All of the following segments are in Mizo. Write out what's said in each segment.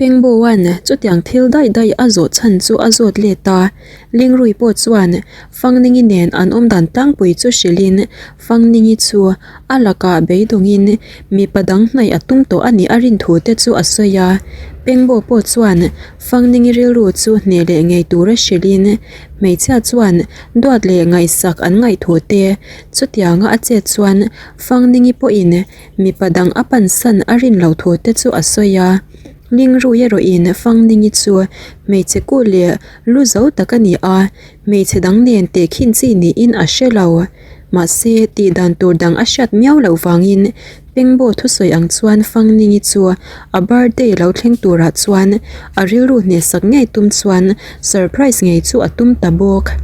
Pengboa'n chutiang thil daih daih a zawh chhan chu a zawt let a, Lingrui pawh chuan Fangningi nen an awmdan tlangpui chu hrilhin Fangningi chu a lakah beidawngin mipa dang hnaih a tum tawh a nih a rin thu te chu a sawi a. Pengbo pawh chuan Fangningi rilru chu hneh leh ngei tura hrilhin hmeichhia chuan duat leh ngaihsak an ngaih thu te chutianga a chet chuan Fangningi pawhin Mipa dang a pansan a rin loh thu te chu a sawi a, Lingrui erawhin Fangningi chu hmeichhe kuh leh lu zo tak a ni a, hmeichhe dang nen tehkhin chi niin a hre lo. Mahse, tih dan tur dang a hriat miau loh vangin Pengbo thusawi ang chuan Fangningi chu a birthday lo thleng turah chuan a rilru hnehsak ngei tum chuan surprise ngei chu a tum ta bawk.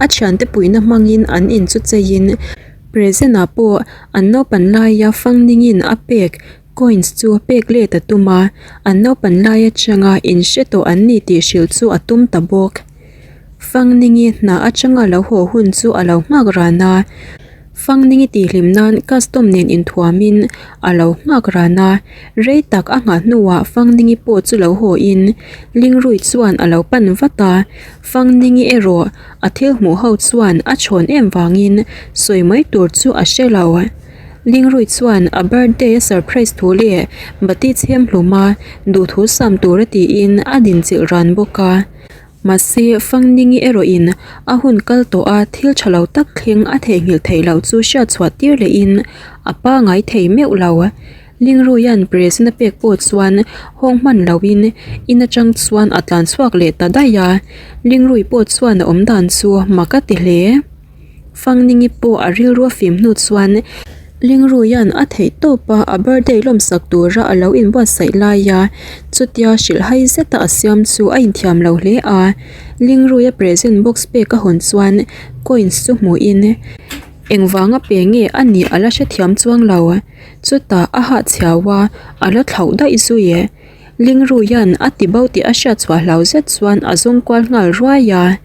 A thiante puihna hmangin an in chu cheiin Present ah pawh an naupan laia Fangningin a pek coins chu pek let a tum a, an naupan lai atanga inhre tawh an ni tih hrilh chu a tum ta bawk. Fangningi hna atanga lo haw hun chu a lo nghak ran a, Fangningi tihhlim nan custom nen inthuamin a lo nghak ran a, rei tak a nghah hnuah Fangningi pawh chu lo haw in Lingrui chuan a lo pan vat a, Fangningi erawh A thil hmuh ho chuan a chhawn em vangin sawi mai tur chu a hre lo. Lingrui chuan a birthday a surprise thu leh bati chhem hlum a duhthu sam tura tiin a dinchilh ran bawk a. Mahse, Fangningi erawhin a hun kal tawh a thil tha lo tak thleng a theihnghilh theih loh chu hriatchhuah tir lehin a pangai thei meuh lo. Lingruia'n present a pek pawh chuan hawng hman loin in atang chuan a tlan chhuak leh ta daih a, Lingrui pawh chuan a awm dan chu mak a ti hle. Fangningi pawh a rilru a fim hnu chuan Lingruia'n a theih tawp a, a birthday lawmsak tura a lo inbuatsaih lai a, chutia hrilhhai zeta a siam chu a inthiam lo hle a. Lingruia present box pek a hawn chuan coins chu hmuhin engvanga pe nge a nih a la hrethiam chuang lo. Chutah a hahchhiau a, a la thlauh daih zui e. Lingruia'n a ti bo tih a hriat chhuah hlau zet chuan a zawng kual nghal ruai a.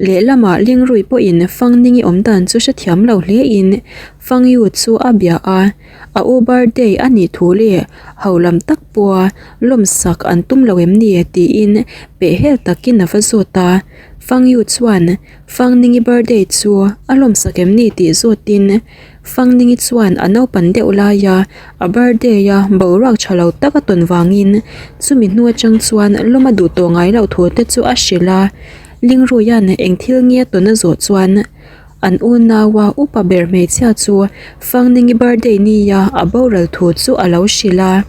Lehlamah Lingrui pawhin Fangningi awm dan chu hrethiam lo hlein Fangyu chu a bia a, a u birthday a nih thu leh ho lam tak pawha lawmsak an tum lo em ni tiin pehhel takin a va zawt a. Fangyu chuan Fangningi birthday chu a lawmsak em ni tih zawtin Fangningi chuan a naupan deuh laia a birthday a boruak tha lo tak a tawn vangin chumi hnu atang chuan lawm a duh tawh ngai loh thu te chu a hrilh a, Lingruia'n eng thil nge a tawn a zawh chuan an unaua upa ber hmeichhia chu Fangningi birthday nia a boral thu chu a lo hrilh a,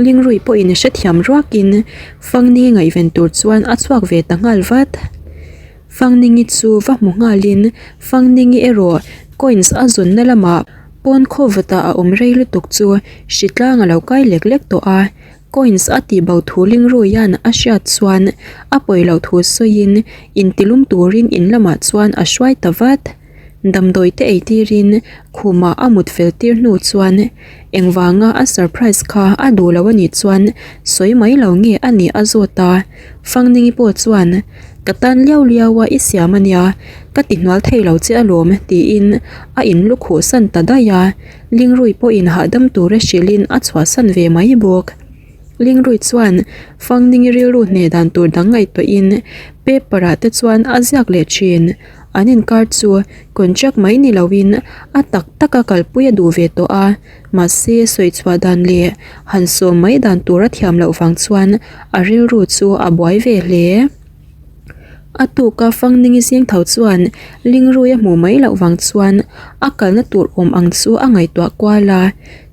Lingrui pawhin hrethiam ruakin Fangningi ngaihven tur chuan a chhuak ve ta nghal vat. Fangningi chu va hmu nghalin Fangningi erawh coins a zawnna lamah pawn khawvawtah a awm rei lutuk chu hritlang a lo kai lek lek tawh a, coins a tih bo thu Lingruia'n a hriat chuan a pawi loh thu sawiin intilum turin in lamah chuan a hruai ta vat. Damdawi te ei tirin khumah a mut fel tir hnu chuan engvanga a surprise kha a duh lo anih chuan sawi mai lo nge a nih a zawt a, Fangningi pawh chuan ka tan liau liau a i siam ania ka ti hnual thei lo che alawm tiin a in lukhuh san ta daih a, Lingrui pawhin hahdam tura hrilhin a chhuahsan ve mai bawk. Lingrui chuan Fangningi rilru hneh dan tur dang ngaihtuahin paper ah te chuan a ziak leh thin. An inkar chu contract mai ni loin a tak taka kalpui a duh ve tawh a, mahse sawi chhuah dan leh han sawm mai dan tur a thiam loh vang chuan a rilru chu a buai ve hle. A tuka Fangningi zing tho chuan Lingrui a hmuh mai loh vang chuan a kalna tur awm ang chu a ngaihtuah kual a,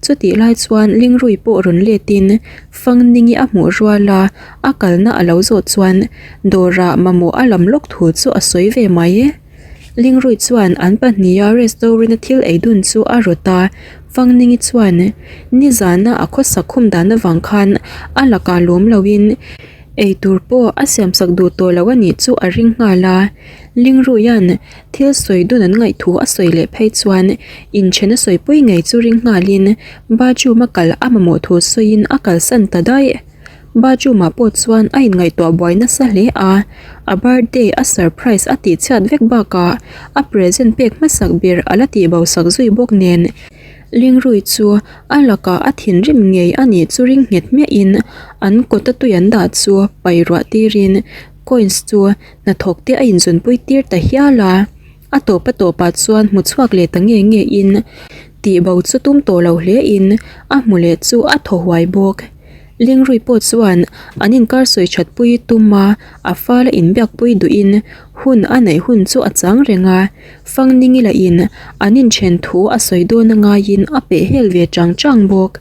chutih lai chuan Lingrui pawh rawn letin Fangningi a hmuh rual a, a kalna a lo zawh chuan dawrah mamawh a lam lawk thu chu a sawi ve mai. Lingrui chuan an pahniha restaurant a thil ei dun chu a rawt a, Fangningi chuan nizana a khawsak khum dan avang khan a lakah lawm loin eitur pawh a siamsak duh tawh lo a nih chu a ring nghal a. Lingruia'n thil sawi dun an ngaih thu a sawi leh phei chuan inthen a sawipui ngei chu ring nghalin bathroom a kal a mamawh thu sawiin a kalsan ta daih. Bathroom ah pawh chuan a inngaihtuah buai nasa hle a, a birthday a surprise a tih chhiat vek bakah a present pek hmasak ber a la tih bo sak zui bawk nen. Lingrui chu a lakah a thinrim ngei a nih chu ring nghet hmiahin an kawta tui an dah chu pai ruah tirin coins chu hnathawk te a inzunpui tir ta hial a. A tawp a tawpah chuan hmu chhuak leh ta nge nge in tihbo chu tum tawh lo hle in a hmu leh chu a thaw huai bawk. Lingrui pawh chuan an inkar sawi that pui tum a, a fal a inbiak pui duh in hun a neih hun chu a chang reng a. Fangningi lah in an inthen thu a sawi dawn a ngaiin a peh hel ve chang chang bawk.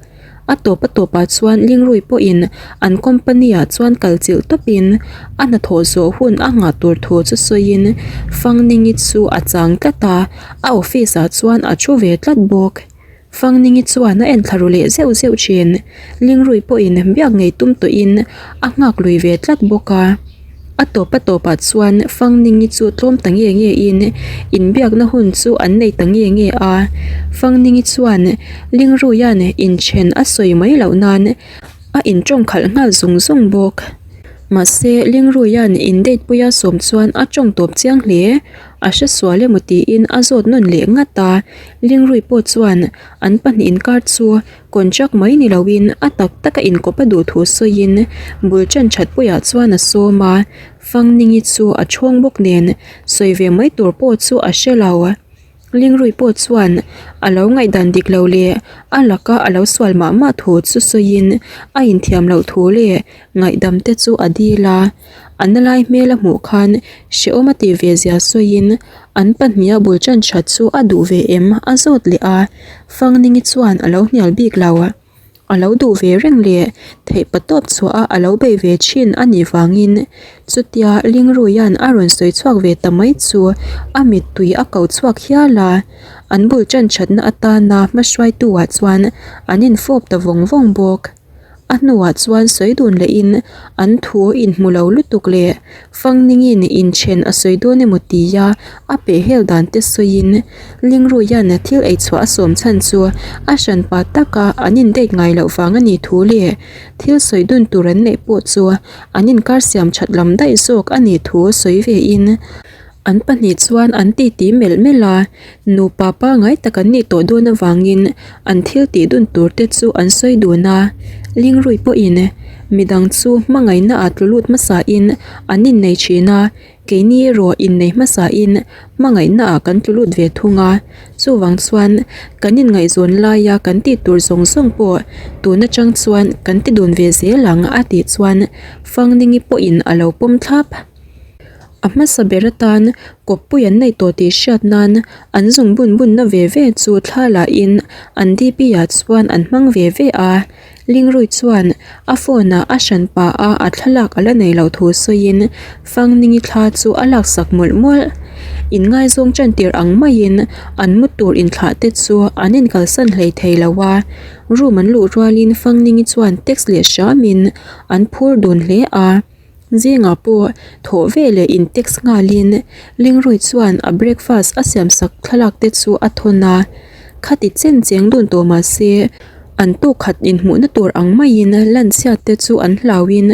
A tawp a tawpah chuan Lingrui pawhin an company ah chuan kal chilh tawpin a hnathawh zawh hun a nghah tur thu chu sawiin Fangningi chu a chang tlat a, a office ah chuan a thu ve tlat bawk. Fangningi chuan a enthla ru leh zeuh zeuh thin. Lingrui pawhin biak ngei tum tawhin a nghak lui ve tlat bawk a. A tawp a tawpah chuan Fangningi chu tlawm ta nge nge in inbiakna hun chu an nei ta nge nge a. Fangningi chuan Lingruia'n inthen a sawi mai loh nan a intawng khalh nghal zung zung bawk. Mahse Lingruia'n in date puia sawm chuan a tawng tawp chiang hle. A hre sual emaw tiin a zawt nawn leh ngat a. Lingrui pawh chuan an pahnih inkar chu Contract mai ni loin a tak taka inkawp a duh thu sawiin bul ṭan ṭhat puiah chuan a sawm a, Fangningi chu a ṭhawng bawk nen sawi ve mai tur pawh chu a hre lo. Lingrui pawh chuan a lo ngaihdan dik lo leh a laka a lo sual mah mah thu chu sawiin a inthiam loh thu leh ngaihdam te chu a dil a, a na lai hmel a hmuh khan hrehawm a tih ve zia sawiin an pahniha bul ṭan ṭhat chu a duh ve em a zawt leh a. Fangningi chuan a lo hnial bik lo. A lo duh ve reng leh theih pa tawp chhuah a a lo bei ve thin a nih vangin chutia Lingruia'n a rawn sawi chhuak ve ta mai chu a mittui a ko chhuak hial a. An bul tan thatna atana hmahruaitu ah chuan an infawp ta vawng vawng bawk. A hnuah chuan sawi dun lehin an thu inhmu lo lutuk leh Fangningin inthen a sawi dawn emaw tia a pehhel dan te sawiin Lingruia'n thil eichhuah a sawm chhan chu a hranpa taka an in date ngai loh vang a nih thu leh thil sawi dun tur an neih pawh chu an inkar siam that lam daih zawk a nih thu sawi vein An pahnih chuan an titi melh melh a, nupa pangai tak an nih tawh dawn avangin an thil tih dun tur te chu an sawi dun a. Lingrui pawhin midang chu hmangaihna ah tlu lut hmasain an innei thin a, keini erawh innei hmasain hmangaihna ah kan tlu lut ve thung a. Chuvang chuan kan inngaihzawn laia kan tih tur zawng zawng pawh tun atang chuan kan ti dun ve zel ang a tih chuan Fangningi pawhin a lo pawm thlap. A hmasa ber atan kawppui an neih tawh tih hriat nan an zung bun bunna ve ve chu thla lahin an dp ah chuan an hmang ve ve a. Lingrui chuan a phone ah a hran pah a a thlalak a la nei loh thu sawiin Fangningi thla chu a laksak mawlh mawlh. Inngaizawng tan tir ang maiin an mu tur inthlah te chu an inkalsan hlei thei lo a. Room an luh rualin Fangningi chuan text leh hramin an phur dun hle a. Zingah pawh thawh ve leh in text nghalin Lingrui chuan a breakfast a siamsak thlalak te chu a thawn a, khati chen cheng dun tawh mah se an tuk khat inhmuhna tur ang maiin lanchhiat te chu an hlauhin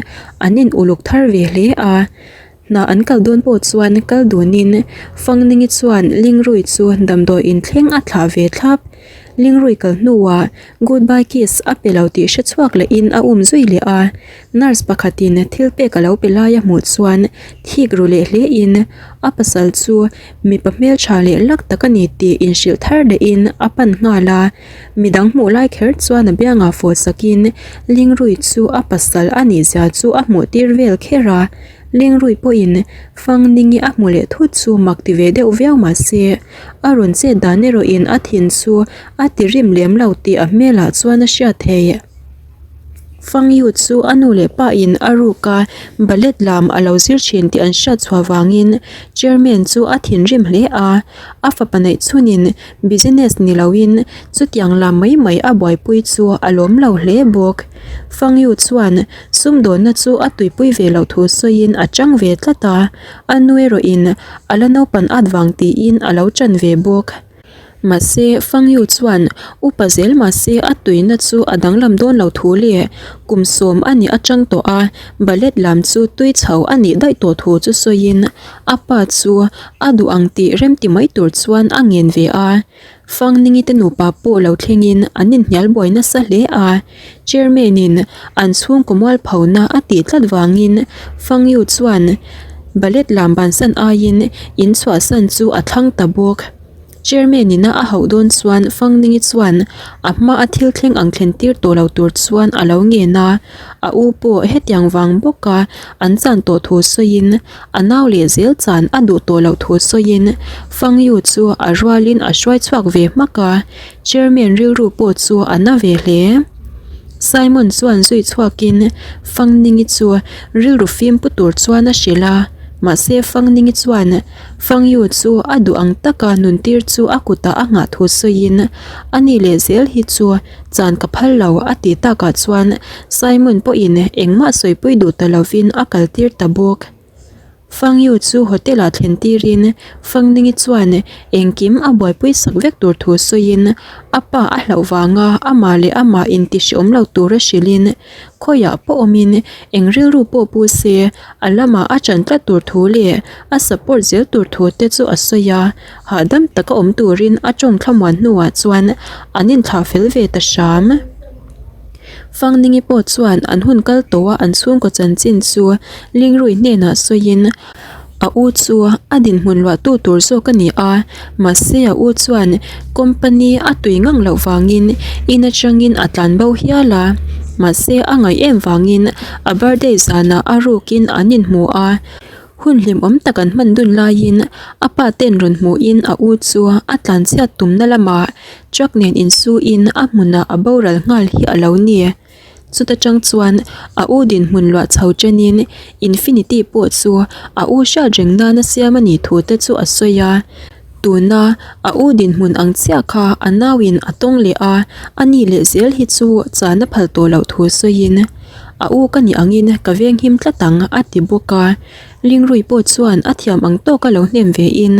an in uluk thar ve hle a. Hna an kal dawn pawh chuan kal dunin Fangningi chuan Lingrui chu damdawi inthleng a thlah ve thlap. Lingrui kal hnuah goodbye kiss a pe lo tih hre chhuak lehin a um zui leh a. Nurse pakhatin thil pek a lo pe lai a hmuh chuan thik ru leh hlein a pasal chu mipa hmeltha leh lak tak a ni tih inhrilh thar lehin a pan nghal a. Midang hmuh lai kher chuan a biangah fawh sakin Lingrui chu a pasal a nih zia chu a hmuh tir vel kher a. Lingrui pawhin Fangningi a hmu leh thut chu mak ti ve deuh viau mah se a rawn chet dan erawhin a thin chu a ti rim lem lo tih a hmelah chuan a hriat theih. Fangyu chu a nu leh pa in a ruk a, ballet lam a lo zir thin tih an hriat chhuah vangin chairman chu a thinrim hle a, a fapa neih chhunin business ni loin chutiang lam mai mai a buaipui chu a lawm lo hle bawk. Fangyu chuan sumdawnna chu a tuipui ve loh thu sawiin a chang ve tlat a, a nu erawhin a la naupan at vang tiin a lo chan ve bawk. Mahse, Fangyu chuan upa zel mahse a tuina chu a danglam dawn lo thu leh kum sawm a nih atang tawh a, ballet lam chu tui chho a nih daih tawh thu chu sawiin a pa chu a duh ang tih remti mai tur chuan a ngen ve a. Fangningi te nupa pawh lo thlengin an inhnial buai nasa hle a, Chairman in an chhungkaw mualphona a tih tlat vangin Fangyu chuan ballet lam bansan aiin in chhuahsan chu a thlang ta bawk. Chairman ina a hauh dawn chuan Fangningi chuan a hma a thil thleng ang thlen tir tawh lo tur chuan a lo ngen a, a u pawh hetiang vang bawka an chan tawh thu sawiin a nau leh zel chan a duh tawh loh thu sawiin Fangyu chu a rualin a hruai chhuak ve hmak a, Chairman rilru pawh chu a na ve hle. Simon chuan zui chhuakin Fangningi chu rilru fim pu tur chuan a hrilh a, mahse Fangningi chuan Fangyu chu a duh ang taka nun tir chu a kutah a nghah thu sawiin a ni leh zel hi chu chan ka phal lo a tih takah chuan Simon pawhin engmah sawipui duh ta lovin a kal tir ta bawk. Fangyu chu hotel ah thlen tirin Fangningi chuan engkim a buaipui sak vek tur thu sawiin a pa a hlauh vanga amah leh amah intihriawm lo tura hrilhin Khawiah pawh awmin eng rilru pawh pu se a lamah a ṭan tlat tur thu leh a support zel tur thu te chu a sawi a, hahdam taka awm turin a ṭawng thlamuan hnuah chuan an inthlah fel ve ta hram. Fangningi pawh chuan an hun kal tawh a an chhungkaw chanchin chu Lingrui hnenah sawiin, A u chu a dinhmun luahtu tur zawk a ni a, mahse a u chuan company a tui ngang loh vangin in atangin a tlan bo hial a, mahse a ngaih em vangin a birthday zanah a rukin an inhmu a, hun hlimawm tak an hman dun laiin a pa ten rawn hmuhin a u chu a tlan chhiat tumna lamah truck nen insuin a hmunah a boral nghal hi a lo ni. Chuta tang chuan a u dinhmun luah chho chenin Infinity pawh chu a u hriat reng nana siam a nih thu te chu a sawi a. Tuna a u dinhmun ang chiah kha a nauin a tawng leh a, a ni leh zel hi chu chan a phal tawh loh thu sawiin a u ka nih angin ka venghim tlat ang a ti bawk a. Lingrui pawh chuan a thiam ang tawka lo hnem ve in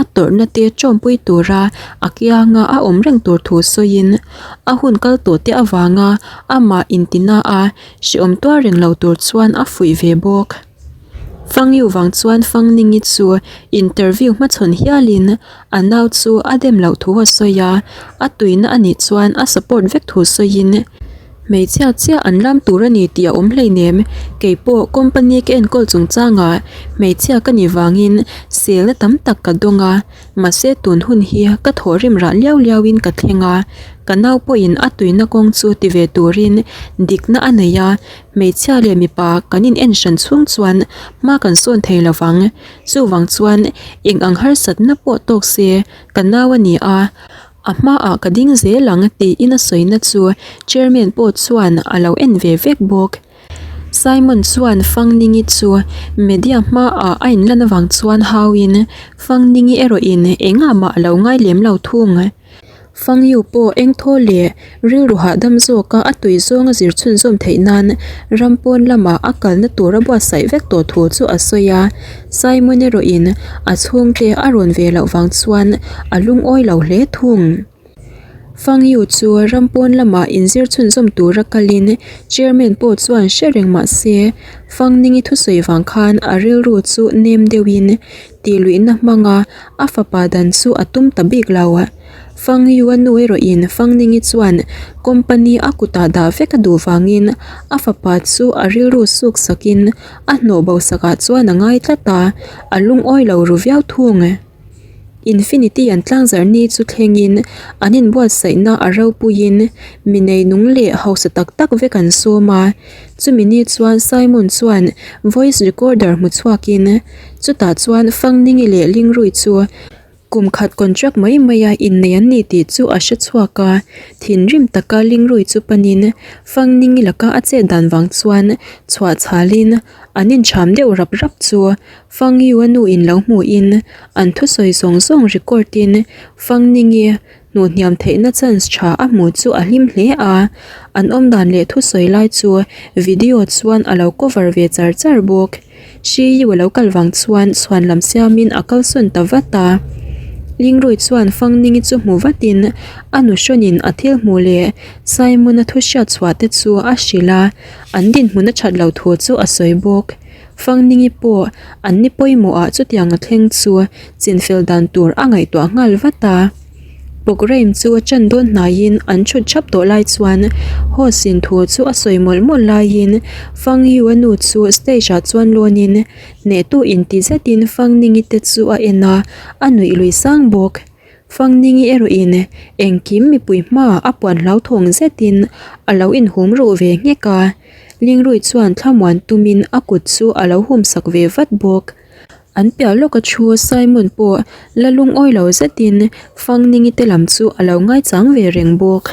a tawrhna te tawmpui tura a kianga a awm reng tur thu sawiin a hun kal tawh te avanga amah intina a hrehawm tuar reng lo tur chuan a fuih ve bawk. Fangyu vang chuan Fangningi chu interview hmachhawn hialin a nau chu a dem loh thu a sawi a, a tuina a nih chuan a support vek thu sawiin Hmeichhia chiah an lam tur a ni tih a awm hleinem. Kei pawh company ka enkawl chungchangah hmeichhia ka nih vangin selna tam tak ka dawng a, mahse tun hun hi ka thawhrim rah liau liauin ka thleng a, ka nau pawhin a tuina kawng chu ti ve turin dikna a nei a, hmeichhia leh mipa kan in en hran chhung chuan hma kan sawn thei lo vang. Chuvang chuan eng ang harsatna pawh tawk se ka nau a ni a. A hmaah ka ding zel ang tiin a sawina chu chairman pawh chuan a lo en ve vek bawk. Simon chuan Fangningi chu media hmaah a inlan avang chuan hauin Fangningi erawhin engah mah a lo ngai lem lo thung. Fangyu pawh engthaw leh rilru hahdam zawka a tui zawng a zir chhunzawm theih nan ram pawn lamah a kalna tur a buatsaih vek tawh thu chu a sawi a. Simon erawhin a chhungte a rawn ve loh vang chuan a lungawi lo hle thung. Fangyu chu ram pawn lamah inzir chhunzawm tura kalin chairman pawh chuan hre reng mah se Fangningi thusawi vang khan a rilru chu nem deuhin tihluihna hmanga a fapa dan chu a tum ta bik lo. Fangyu a nu erawhin Fangningi chuan company a kutah dah vek a duh vangin a fapa chu a rilru suk sakin A hnawh bo sakah chuan a ngai tlat a, a lungawi lo ru viau thung. Infinity an tlangzarh ni chu thlengin an inbuatsaihna a ropuiin mi neinung leh hausa tak tak vek an sawm a. Chumi ni chuan Simon chuan voice recorder hmu chhuakin chutah chuan Fangningi leh Lingrui chu Kum khat contract mai maia innei an ni tih chu a hre chhuak a, thinrim taka Lingrui chu panin Fangningi laka a chet dan vang chuan chhuah chhalin an inchham deuh rap rap chu Fangyu a nu in lo hmuhin an thusawi zawng zawng record in Fangningi hnuh hniam theihna chance tha a hmu chu a hlim hle a, an awmdan leh thusawi lai chu video chuan a lo cover ve char char bawk. Hri yu a lo kal vang chuan chhuan lam siamin a kalsawn ta vat a. Lingrui chuan Fangningi chu hmu vatin a nu hrawnin a thil hmuh leh Simon-a thu hriat chhuah te chu a hrilh a, an dinhmun a that loh thu chu a sawi bawk. Fangningi pawh an ni pawimawhah chutiang a thleng chu chinfel dan tur a ngaihtuah nghal vat a. Programme chu ṭan dawn hnaiin an ṭhut ṭhap tawh lai chuan host in thu chu a sawi mawlh mawlh laiin Fang Yu-a nu chu stage ah chuan lawnin hnehtu inti zetin Fang Ningi te chu a en a, a nuih lui sang bawk. Fang Ningi erawhin engkim mipui hmaah a puan hlauthawng zetin a lo inhum ruh ve nghek a, Lingrui chuan thlamuan tumin a kut chu a lo humsak ve vat bawk. An piah lawka thu Simon pawh la lungawi lo zetin Fangningi te lam chu a lo ngaichang ve reng bawk.